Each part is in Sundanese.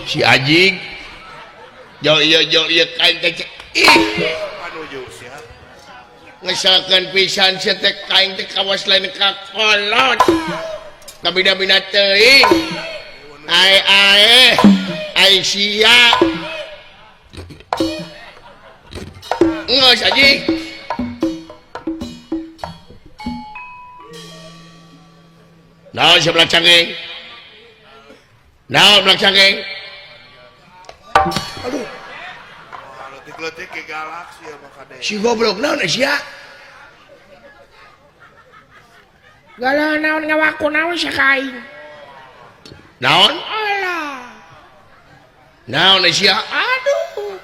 Si Ajig. Jol ieu kain teh ih. Ngesalkeun pisan sia teh kain teh kawas lain ka kolot. Kabina-bina teuing. Ae ae. Ai sia. Geus Ajig. Naon sia belak cangeng? Naon belak cangeng? Aduh. Leutik-leutik ke galaksi ya maka deh. Si goblok naon sia? Galah naon ngawaku naon sia ka aing? Naon? Alah. Naon sia? Aduh.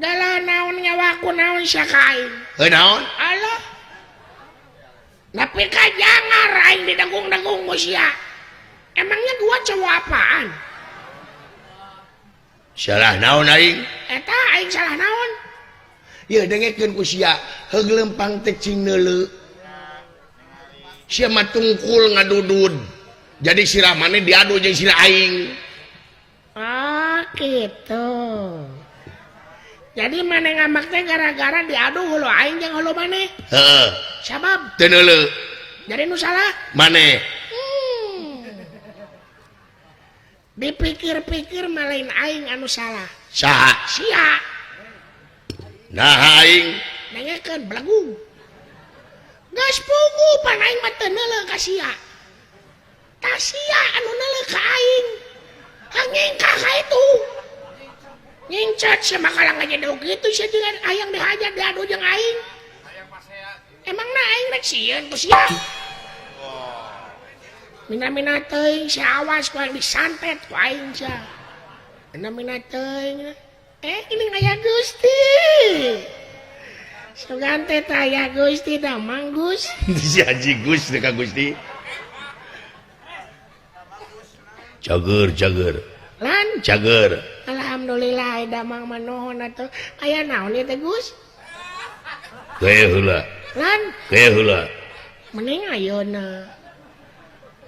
Galah naon ngawaku naon sia ka aing? Heuh naon? Alah. Tapi ka jangar aing didenggung-denggung ku sia. Emangnya gua cowok apaan? Salah naon aing? Eta aing salah naon? Ieu dengekeun ku sia, heug lempang teh cing neuleu. Sia mah tungkul ngadudud. Jadi sirah maneh diadu jeung sirah aing. Ah, gitu. Jadi maneh ngambek teh gara-gara diadu hulu aing jeung hulu maneh. Heeh. Sabab teu neuleu. Jadi nu salah maneh. Dipikir-pikir malain aing anu salah. Saha? Sia. Nah aing nanyakeun belagu. Geus pugu pan aing mah teu neuleu ka sia. Tah sia anu neuleu ka aing. Hangingkah ka itu. Ngincet sia mah kalang ngajedog kitu sia jeung hayang dihajar diadu jeung aing. Emangna aing rek sieun ku sia? Mina-mina teuing sia awas ku aing disantet ku aing sia. Mina-mina teuing. Ini aya Gusti. Sugan teh aya Gusti da Mang Gus. Si Haji Gus teh ka Gusti. Cager cager. Lan cager. Alhamdulillah da Mang mah nuhun atuh. Aya naon ieu teh Gus? Ke heula. Lan ke heula. Mending ayeuna.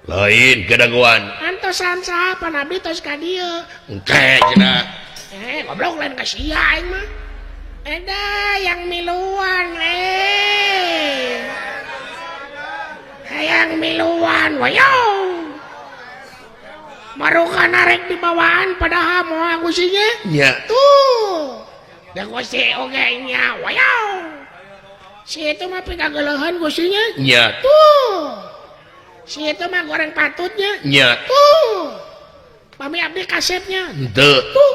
Lain kedagoan. Antosan saha pan abdi tos ka dieu. Engke cenah. Goblok lain ka sia aing mah. Eda yang miluan Hayang miluan wayo. Marukan arek dibawaan padahal moal gusinya. Nya. Tuh. Da gusi oge nya wayo. Si itu mah pikageleuheun gusinya. Nya. Tuh. Si itu mah goreng patutnya. Nya. Tuh. Pami abdi kasepnya. Henteu. Tuh.